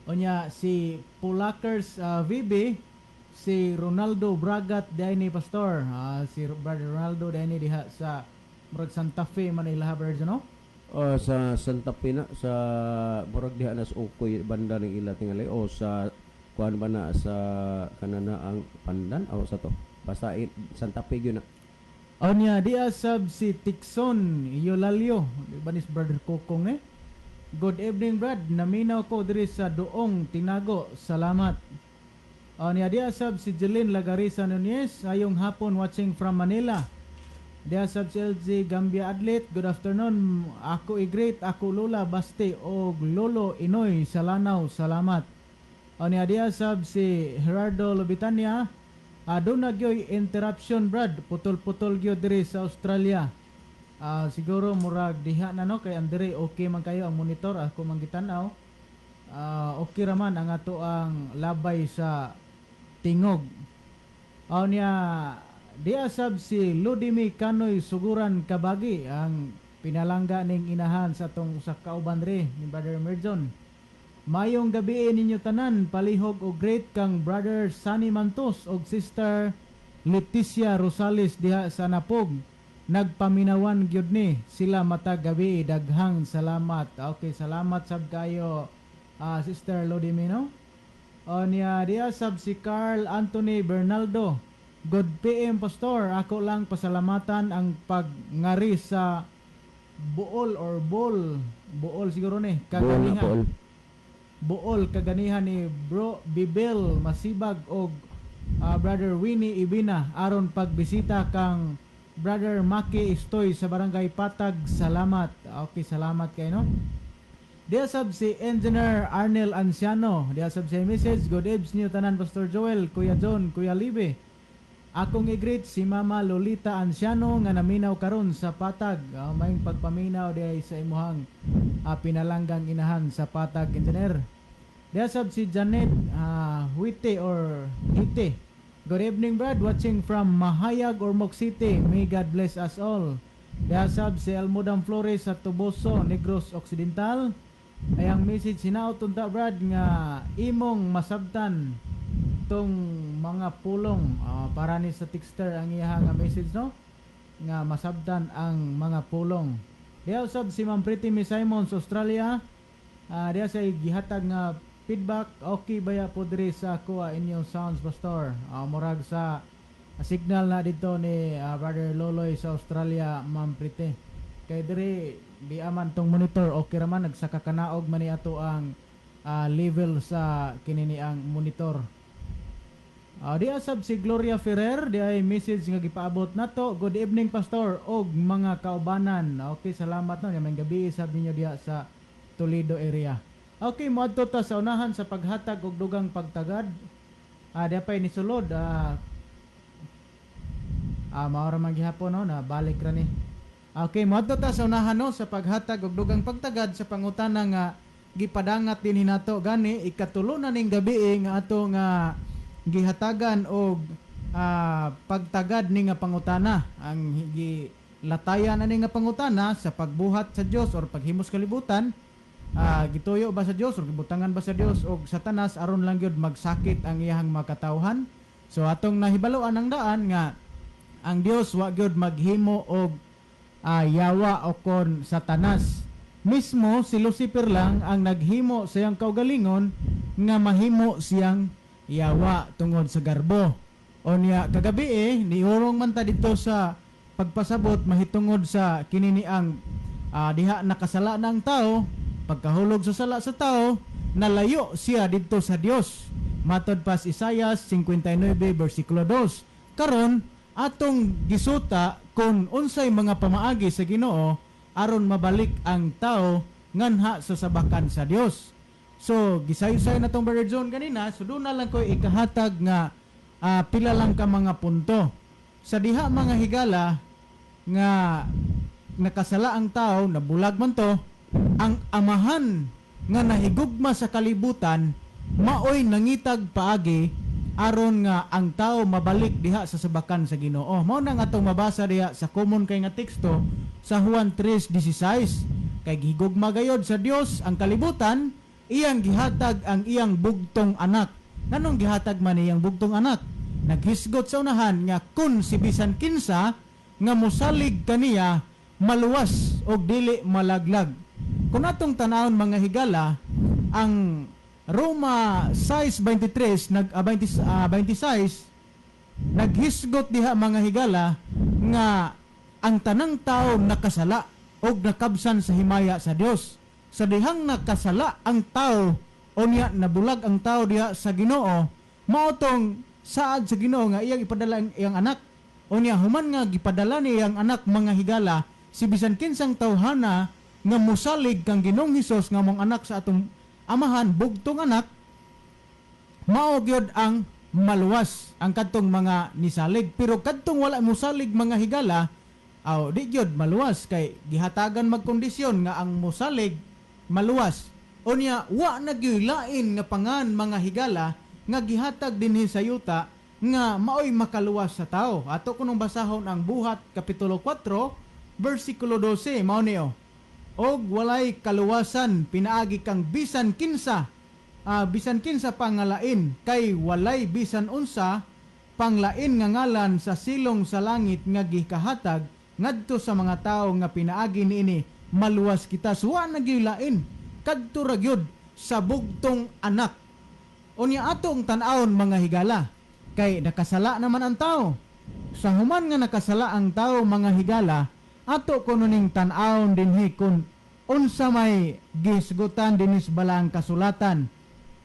Onya si Pulakers VB, si Ronaldo Bragat diay ni pastor, si Brother Ronaldo diay ni diha sa murag Santa Fe man ila, brother, no? Oh, sa Santa Fe na, sa murag diha na sa Ukoy banda ng ila tingali o sa kuan ba na sa kanana ang Pandan o sa to. Basta Santa Fe gyud na. Onya diya sab si Tixon Yolalio, di ba ni Brother Kokong eh? Good evening, Brad, naminaw ko diri sa Duong Tinago, salamat. Onya diya sab si Jeline Lagarisa Nunez, ayong hapon, watching from Manila. Diya sab si LG Gambia Adlet, good afternoon, ako i-greet ako Lola Baste og Lolo Inoy sa Lanao, salamat. Onya diya sab si Gerardo Lobitania, aduna gyoy interruption, Brad, putol-putol gyud diri sa Australia. Siguro murag diha na no, kay ang diri okay man kayo ang monitor ako man gitan-aw. Okay ra man ang ato ang labay sa tingog. Unya diya sab si Ludimi Kanoy Suguran Kabagi, ang pinalangga ning inahan sa atong usa ka kauban diri ni Brother Merjon. Mayong gabi ninyo tanan, palihog og greet kang Brother Sunny Mantos og Sister Leticia Rosales diha sa Napog. Nagpaminawan gyud ni sila matag gabi. Daghang salamat. Okay, salamat sab kayo, Sister Lodimino. O niya diha sab si Carl Anthony Bernaldo. "Good PM, Pastor. Ako lang pasalamatan ang pagngari sa buol or bol. Buol siguro ni." Buol na Kaganiha. buol. Buol kaganiha ni Bro Bibel Masibag og Brother Winnie Ibina aron pagbisita kang Brother Maki Istoy sa Barangay Patag. Salamat. Okay, salamat kay, no. Diya sab si Engineer Arnel Anciano. Diya sab si message, "Good eves niyo tanan, Pastor Joel, Kuya John, Kuya Libe. Akong i-greet si Mama Lolita Anciano nga naminaw karon sa Patag." Maayong pagpaminaw diay sa imuhang pinalanggang inahan sa Patag, Engineer. Diya sab si Janet Huite or Hite. "Good evening, Brad. Watching from Mahayag, Ormoc City. May God bless us all." Diya sab si Almodam Flores sa Toboso, Negros Occidental. Ay ang message, "Hinaot unta, Brad, nga imong masabtan tong mga pulong." Para ni sa texter ang iya nga message, no, nga masabtan ang mga pulong. Diha usab si Ma'am Pretty Miss Simons, Australia. Diha sa gihatag nga feedback, "Okay baya po diri sa kuha inyong sounds, Pastor?" Murag sa signal na dito ni Brother Loloy sa Australia, Ma'am Pretty. Kay diri di aman tong monitor, okay ra man, nagsaka kanaog man ni ato ang level sa kinini ang monitor. Di asab si Gloria Ferrer, di ay message nga gipaabot nato. "Good evening, Pastor og mga kaubanan." Okay, salamat, no. Maayong gabi sab ninyo diha sa Toledo area. Okay, moadto ta sa unahan sa paghatag og dugang pagtagad. Di pay nisulod. Mao ra man gihapon, no, na balik ra ni. Okay, moadto ta sa unahan, no, sa paghatag og dugang pagtagad sa pangutana nga gipadangat din nato gani ikatulo na ning gabi nga ato nga gihatagan og pagtagad ni nga pangutana. Ang gilatayan ani nga pangutana sa pagbuhat sa Dios or paghimos kalibutan, gituyo ba sa Dios or gibutangan ba sa Dios og Satanas aron lang gyud magsakit ang iyahang makatawhan? So atong nahibaloan ang daan nga ang Dios wa gyud maghimo og yawa o kon Satanas. Mismo si Lucifer lang ang naghimo sa iyang kaugalingon nga mahimo siyang yawa tungod sa garbo. O niya kagabi eh, niurong man ta dito sa pagpasabot mahitungod sa kinini ang diha nakasala ng tao, pagkahulog sa sala sa tao, nalayo siya didto sa Dios. Matod pas Isaiah 59 versikulo 2. Karon atong gisuta kung unsay mga pamaagi sa Ginoo aron mabalik ang tao nganha sa sabakan sa Dios. So gisaysay na tong Brother John ganina, so doon na lang ko ikahatag nga pila lang ka mga punto. Sa diha, mga higala, nga nakasala ang tao, nabulag man to, ang Amahan nga nahigugma sa kalibutan maoy nangitag paagi aron nga ang tao mabalik diha sa sabakan sa Ginoo. Mao nang atong mabasa diha sa common kay nga teksto sa Juan 3:16. Kay gihigugma gayod sa Dios ang kalibutan, iyang gihatag ang iyang bugtong anak. Nganong gihatag man iyang bugtong anak? Naghisgot sa unahan nga kun si bisan kinsa nga mosalig kaniya maluwas og dili malaglag. Kung atong tanawon, mga higala, ang Roma 6:23 nag 20, 26 naghisgot diha, mga higala, nga ang tanang tao nakasala og nakabsan sa himaya sa Dios. Sa dihang nakasala ang tao unya nabulag ang tao diha sa Ginoo, mao tong saad sa Ginoo nga iyang ipadala ang iyang anak. Unya human nga gipadala ni iyang anak, mga higala, si bisan kinsang tawhana nga mosalig kang Ginoong Hesus nga mong anak sa atong Amahan, bugtong anak, mao gyud ang maluwas ang kadtong mga nisalig. Pero kadtong wala mosalig, mga higala, aw di gyud maluwas kay gihatagan magkondisyon nga ang mosalig maluwas. Unya wa na gyud lain nga pangan, mga higala, nga gihatag dinhi sa yuta nga maoy makaluwas sa tao. Ato kunong basahon ang Buhat kapitulo 4 bersikulo 12. Mao niyo, "Og walay kaluwasan pinaagi kang bisan kinsa pa nga lain, kay walay bisan unsa pang lain nga ngalan sa silong sa langit nga gikahatag ngadto sa mga tawo nga pinaagi niini maluwas kita. So wa na gyud lain, kadto ra gyud sa bugtong anak. Unya atong tan-awon, mga higala, kay nakasala naman ang tao. Sa human nga nakasala ang tao, mga higala, ato kuno ning tan-awon dinhi kung unsa may gisgutan dinhi sa balaang kasulatan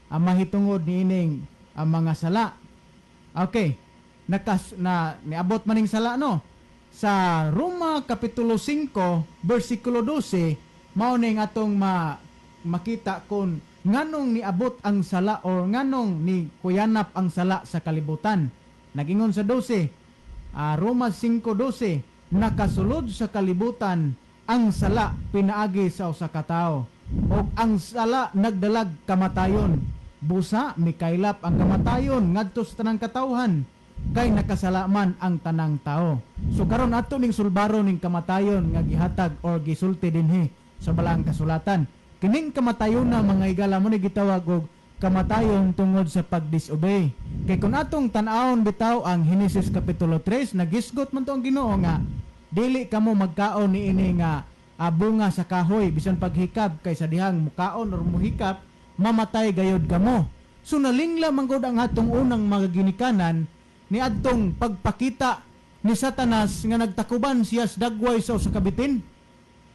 ang mahitungod niining ang mga sala. Okay. Nakas na niabot maning sala, no? Sa Roma kapitulo 5 bersikulo 12, mao ning atong makita kung nganong niabot ang sala or nganong ni kuyanap ang sala sa kalibutan. Nagingon sa 12, Roma 5:12, nakasulod sa kalibutan ang sala pinaagi sa usa ka tawo. Og ang sala nagdalag kamatayon. Busa mikaylap ang kamatayon ngadto sa tanang katawhan kay nakasala man ang tanang tao. So karon ato ning sulbaro ning kamatayon nga gihatag or gisulti dinhi sa balaang kasulatan. Kining kamatayon na, mga higala, mo ni gitawag og kamatayon tungod sa pagdisobey. Kay kung atong tan-awon bitaw ang Henesis kapitulo 3, nagisgot man to ang Ginoo nga dili kamo magkaon niini nga bunga sa kahoy bisan paghikab, kay sa dihang mukaon or muhikap, mamatay gayod kamo. So nalingla man gud ang atong unang mga ginikanan ni adtong pagpakita ni Satanas nga nagtakuban siya sa dagway sa usa ka bitin,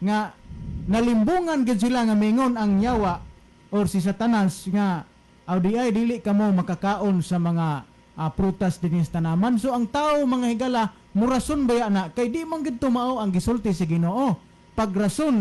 nga nalimbungan gid sila nga mingon ang yawa or si Satanas nga aw di ay dili kamo makakaon sa mga prutas dinhi sa tanaman. So ang tao, mga higala, murason baya na kay di man gid mao ang gisulti sa Ginoo. Pagrason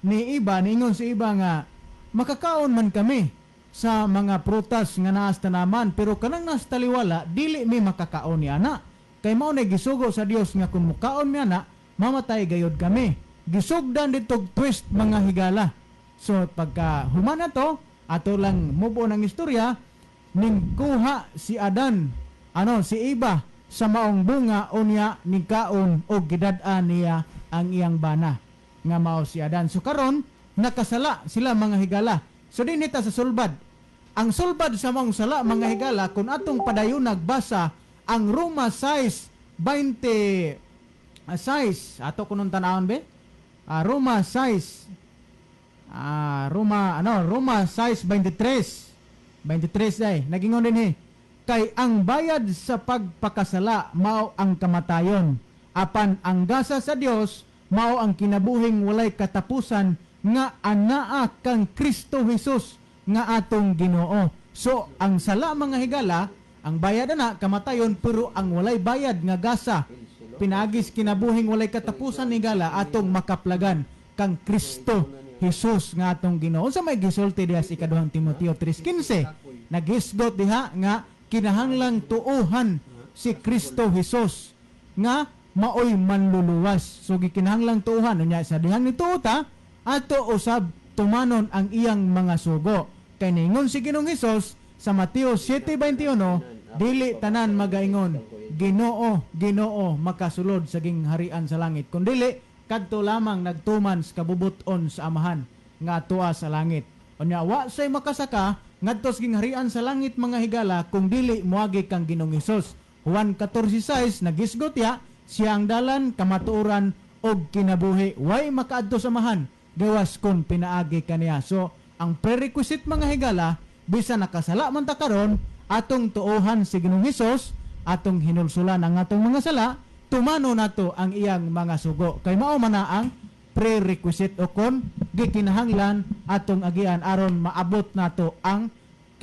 ni iba, niingon si iba nga makakaon man kami sa mga prutas nga naa sa tanaman, pero kanang nasa taliwala dili mi makakaon ni ana kay mao na gisugo sa Dios nga kung mukaon mi ana, mamatay gayod kami. Gisugdan dito twist, mga higala. So pagka human na to, ato lang mubo ng istorya, ning kuha si Adan, ano, si Iba sa maong bunga, unya nikaon og gidad-an niya ang iyang bana nga mao si Adan. So karon nakasala sila, mga higala. So dinhi ta sa sulbad. Ang sulbad sa maong sala, mga higala, kung atong padayon nagbasa ang Roma 6:20 6, ato kunong tanawon be? Roma 6, Roma ano, Roma 6:23, 23 day nagingon dinhi, kay ang bayad sa pagpakasala mao ang kamatayon, apan ang gasa sa Dios mao ang kinabuhing walay katapusan nga anaa kang Kristo Jesus nga atong Ginoo. So ang sala, mga higala, ang bayad ana kamatayon, pero ang walay bayad nga gasa pinaagis kinabuhing walay katapusan, higala, atong makaplagan kang Kristo Jesus nga atong Ginoo. Unsa may gisulti diha sa ikaduhang Timoteo 3:15? Nagisgot diha nga kinahanglang tuuhan si Kristo Jesus nga maoy manluluwas. So gikinahanglang tuuhan, unya sa dihang nituo ta, ato usab tumanon ang iyang mga sugo. Kay ningon si Ginoong Hesus sa Mateo 7:21, dili tanan magaingon, "Ginoo, Ginoo," makasulod sa gingharian sa langit, kundili kadto lamang nagtuman sa kabubuton sa Amahan nga atoa sa langit. Unya wa say makasaka ngadto sa gingharian sa langit, mga higala, kung dili moagi kang Ginoong Hesus. Juan 14:6 nagisgot ya, siya ang dalan, kamatuoran ug kinabuhi. Way makaadto sa Amahan gawas kon pinaagi kaniya. So ang prerequisite, mga higala, bisan nakasala man ta karon, atong tuohan si Ginoong Hesus, atong hinulsulan ang atong mga sala, tumano nato ang iyang mga sugo. Kay mao man na ang prerequisite o kon gikinahanglan atong agian aron maabot nato ang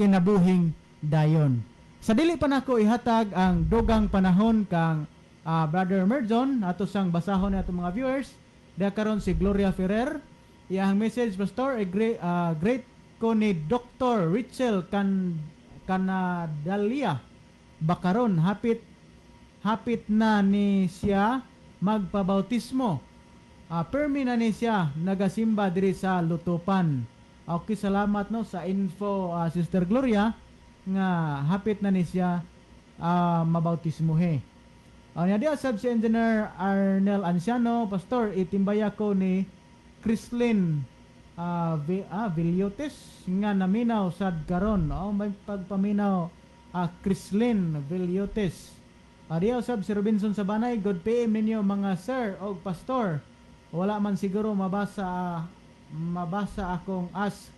kinabuhing dayon. Sa dili pa nako ihatag ang dugang panahon kang Brother Merjon, ato sang basahon ni atong mga viewers. Diha karon si Gloria Ferrer. Iyang message, "Pastor, a great ko ni Dr. Richel Canadalia Bakaron, hapit hapit na ni siya magpabautismo. Permi na ni siya nagasimba diri sa Lutupan." Okay, salamat no sa info, Sister Gloria, nga hapit na ni siya mabautismohe. Nya diha sab si Engineer Arnel Anciano, "Pastor, itimbaya ko ni Chrislyn Villotes nga naminaw sad karon." Oh, may pagpaminaw, Chrislyn Villotes. Adiyo sab si Robinson Sabanay, good PM ninyo mga sir og pastor. Wala man siguro mabasa mabasa akong ask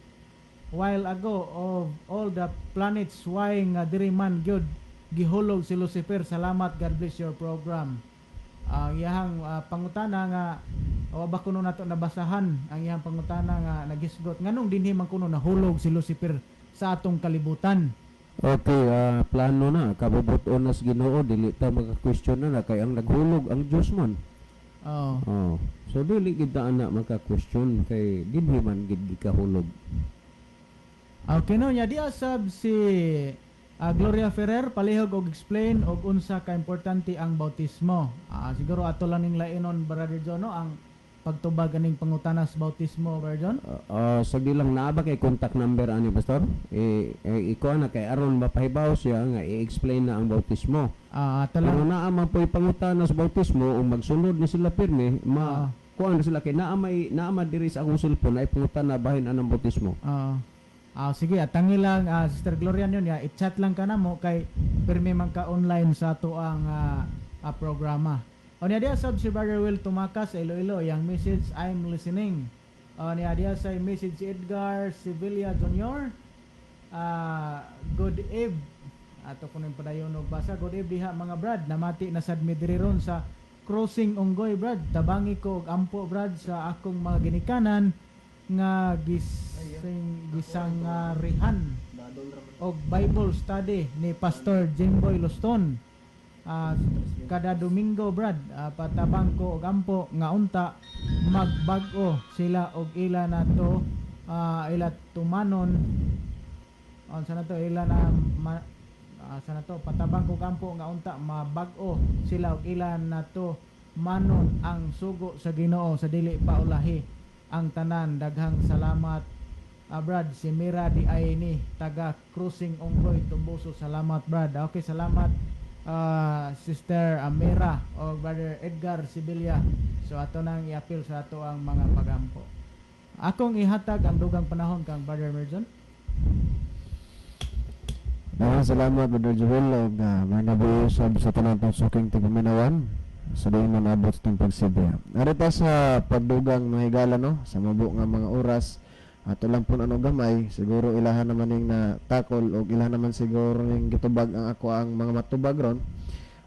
while ago, of all the planets, why nga diri man gyud gihulog si Lucifer? Salamat, God bless your program. Ang iyahang pangutana nga wa ba kuno nato nabasahan ang iyang pangutana nga naghisgot nganong dinhi man kuno nahulog si Lucifer sa atong kalibutan. Okay, plano na kabubuton na sa Ginoo, dili ta maka-question na, na kay ang naghulog ang Dios man. Oh. Oh. So dili gid ta ana maka-question kay dinhi man gid gikahulog. Okay no, nya diya sab si Gloria Ferrer, palihog og explain og unsa ka importante ang bautismo. Siguro ato lang ning lainon, Brother John, no, ang pagtubag aning pangutana sa bautismo, Brother John. Sagdi lang, naa ba kay contact number ani, pastor? Eh, eh iko na kay aron mapahibaw siya nga i-explain na ang bautismo. Ato Pero lang. naa man po'y pangutana sa bautismo ug magsunod ni sila pirmi, ma kuan na sila kay naa man diri sa akong cellphone ay pangutana bahin anang bautismo. Sige, atangi lang Sister Gloria yun ya, i-chat lang ka na mo kay pirmi man ka online sa ato ang programa. O niya diya sab si Brother Will Tumakas sa Iloilo, yang message, "I'm listening." O niya diya sa message si Edgar Sevilla Jr. Good eve. Ato ko ning padayon og basa. Good eve diha mga brad. Namati na sad mi diri ron sa Crossing Unggoy, brad. Tabangi ko og ampo, brad, sa akong mga ginikanan nga gising gisangarihan og Bible study ni Pastor Jimboy Luston kada Domingo, brad. Patabang ko og ampo nga unta magbag-o sila og ila na to ila tumanon unsa na to ila na sa na to patabang ko kampo nga unta mabag-o sila og ila na to manon ang sugo sa Ginoo sa dili paulahi ang tanan. Daghang salamat, brad. Si Mira di ay ni taga Crossing Unggoy, Toboso. Salamat, brad. Okay, salamat, Sister Amira o Brother Edgar Sibilia. So ato nang iapil sa ato ang mga pagampo. Akong ihatag ang dugang panahon kang Brother Merjon. Daghang salamat, Brother Joel, ug mga usab sa tanan tong suking tigpaminawan sa diin man abot sa itong pagsibya. Ari ta sa pagdugang mga higala, no, sa mubo nga mga oras ato lang pud ano gamay, siguro ilahan naman ning na takol og ilahan naman siguro ning gitubag ang ako ang mga matubag ron.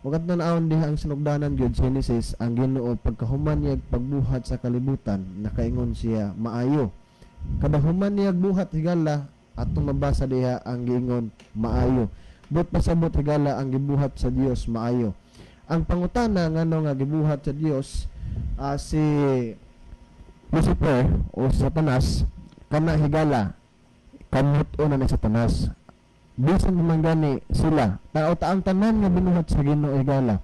Ug at tan-awon diha ang sinugdanan gyud, Genesis, ang Ginoo pagkahuman niya pagbuhat sa kalibutan, nakaingon siya maayo. Kada human niya buhat, higala, atong mabasa diha ang giingon maayo. But pasabot, higala, ang gibuhat sa Dios maayo. Ang pangutana, ngano nga gibuhat sa Dios si Lucifer o si Satanas? Kana, higala, kamot na ni Satanas. Bisan man gani sila tao ta ang tanan nga binuhat sa Ginoo, higala,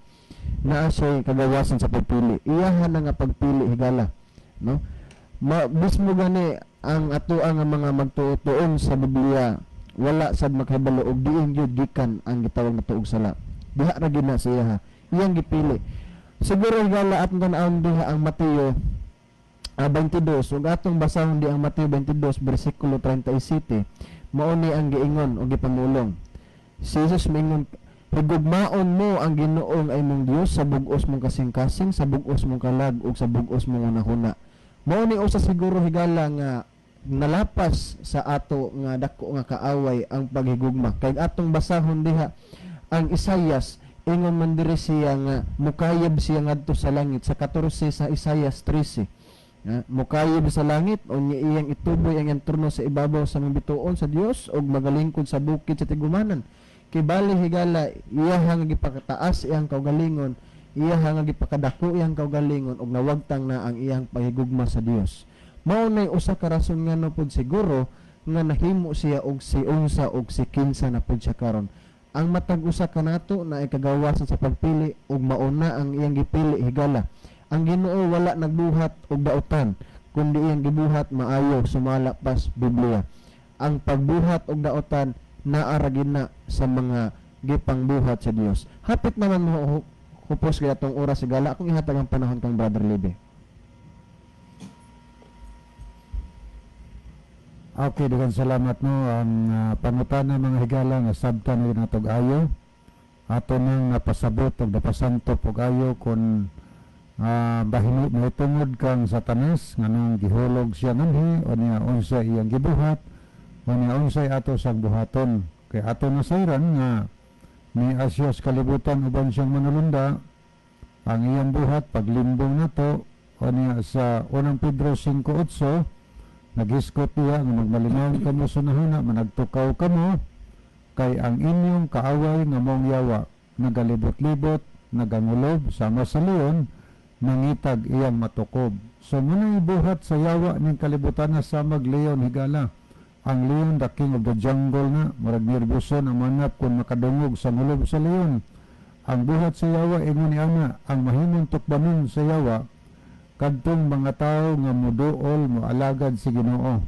naa siya kagawasan sa pagpili, iyahan na nga pagpili, higala, no? Ma, mismo gani ang ato ang mga magtuo-tuon sa Biblia wala sad makahibalo og diin gyud gikan ang gitawag na tuog sala. Diha ra gyud na siya ha iyang gipili siguro, higala. Atong tan-awon diha ang Mateo 22 ug atong basahon di ang Mateo 22 bersikulo 37. Mao ni ang giingon o gipamulong si Jesus. Mingon, "Higugmaon mo ang Ginoong ay mong Dios sa bug-os mong kasing-kasing, sa bug-os mong kalag ug sa bug-os mong hunahuna." Mao ni usa siguro, higala, nga nalapas sa ato nga dako nga kaaway ang paghigugma. Kay atong basahon diha ang Isayas, ingon man diri siya nga mukayab siya ngadto sa langit sa 14 sa Isayas 13. Nga, mukayab sa langit unya iyang ituboy ang iyang trono sa ibabaw sa mga bituon sa Dios ug magalingkod sa bukid sa tigumanan. Kay bali, higala, iya nga gipakataas iyang kaugalingon, iya nga gipakadako iyang kaugalingon ug nawagtang na ang iyang paghigugma sa Dios. Mao nay usa ka rason ngano pud siguro nga nahimo siya og si unsa og si kinsa na pud siya karon. Ang matag usa kanato na ikagawasan sa pagpili ug mauna ang iyang gipili, higala. Ang Ginoo wala nagbuhat og dautan kundi iyang gibuhat maayo sumala pas Biblia. Ang pagbuhat og dautan naa ra gyud na sa mga gipangbuhat sa Dios. Hapit naman mo hupos kaya atong oras, higala. Akong ihatag ang panahon kang Brother Libe. Okay, daghang salamat, no. Ang pangutana, mga higala, nga sabtan na natog ayo. Ato nang napasabot ug napasantop og ayo kon bahini mahitungod kang Satanas, nganong gihulog siya nganhi, o niya unsa iyang gibuhat, o niya unsay ato sang buhaton, kay ato nasayran nga ni Asia sa kalibutan uban siyang manulunda. Ang iyang buhat paglimbong nato, o niya sa Unang Pedro 5:8 naghisgot niya nga magmalinawon kamo sa nahuna, managtukaw kamo, kay ang inyong kaaway nga mong yawa nagalibot-libot, nagangulob sama sa leon, nangitag iyang matukob. So muna ibuhat sa yawa ning kalibutan na samag leon, higala. Ang leon, the king of the jungle na, murag nerboso ang manap kung makadungog sa ngulob sa leon. Ang buhat sa yawa ingon ni ana, ang mahimong tukbanon sa yawa kadtong mga tawo nga muduol, moalagad sa Ginoo.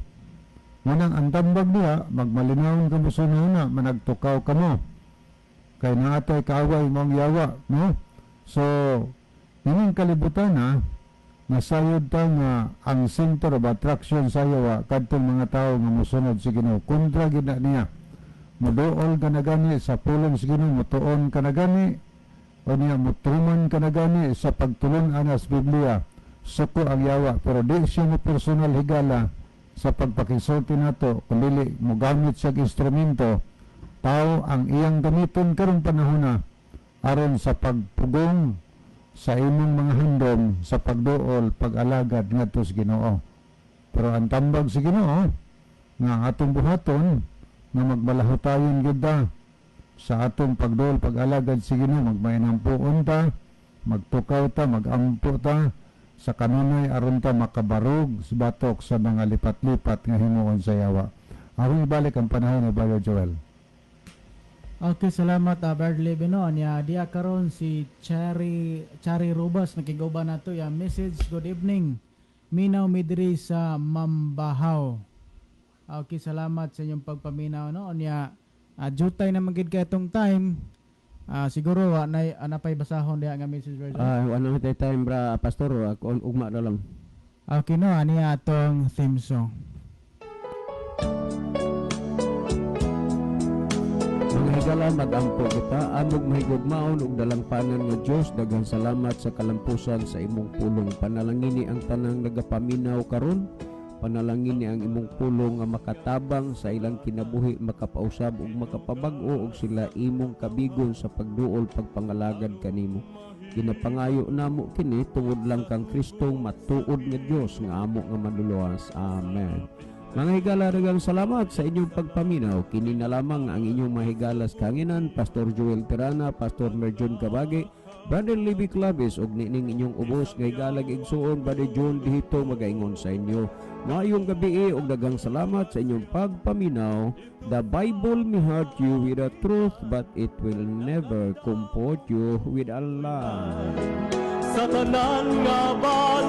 Munang ang tambag niya, magmalinawon kamo sa una, managtukaw kamo, kay naatay kaaway mo ang yawa, no? So, ining kalibutan na, nasayod ta nga ang center of attraction sa yawa kadtong mga tawo nga mosunod sa Ginoo. Kontra gid na niya. Muduol ka na gani sa pulong sa Ginoo, mutuon ka na gani, o niya mutuman ka na gani sa pagtulon anas Biblia. Suko ang yawa, pero di siya mo personal, higala, sa pagpakisulti nato, kung dili mogamit siya instrumento. Tao ang iyang gamiton karong panahon na aron sa pagpugong sa imong mga handom sa pagduol, pag-alagad ngadto sa Ginoo. Pero ang tambag sa Ginoo nga ang atong buhaton nga magbalahutayon gyud ta sa atong pagduol, pag-alagad sa Ginoo, magmainampuon ta, magtukaw ta, magampo ta sa kanunay aron ta makabarog sa batok sa mga lipat-lipat nga himuon sa yawa. Ako ibalik ang panahon ni Brother Joel. Okay, salamat Brother Levy, no. Nya diya karon si Chari Chari Rubas nakiguban nato ya message: "Good evening. Minaw mi diri sa Mambahaw." Okay, salamat sa inyong pagpaminaw, no. Nya jutay naman gid kay itong time. Siguro wa nay napay basahon diha nga message, Brother. Ah, wala na tay time, bra pastor, ako ugma na lang. Okay, no, ani atong theme song. Mga higala, magampo kita. Amog mahigugmaon ug dalangpanan nga Dios, daghang salamat sa kalampusan sa imong pulong. Panalangini ang tanang nagapaminaw karon. Panalangini ang imong pulong nga makatabang sa ilang kinabuhi, makapausab ug makapabag-o og sila imong kabigon sa pagduol, pagpangalagad kanimo. Ginapangayo namo kini tungod lang kang Kristong matuod nga Dios nga amo nga manluluwas. Amen. Mga higala, daghang salamat sa inyong pagpaminaw. Kini na lamang ang inyong mahigalas kanginan, Pastor Joel Tirana, Pastor Merjon Kabagi, Brother Libby Claves, ug nining inyong ubos nga higalag igsuon, Brother John Dihito, magaingon sa inyo. Maayong gabi ug daghang salamat sa inyong pagpaminaw. The Bible may hurt you with the truth, but it will never comfort you with a lie. Sa tanan nga bala.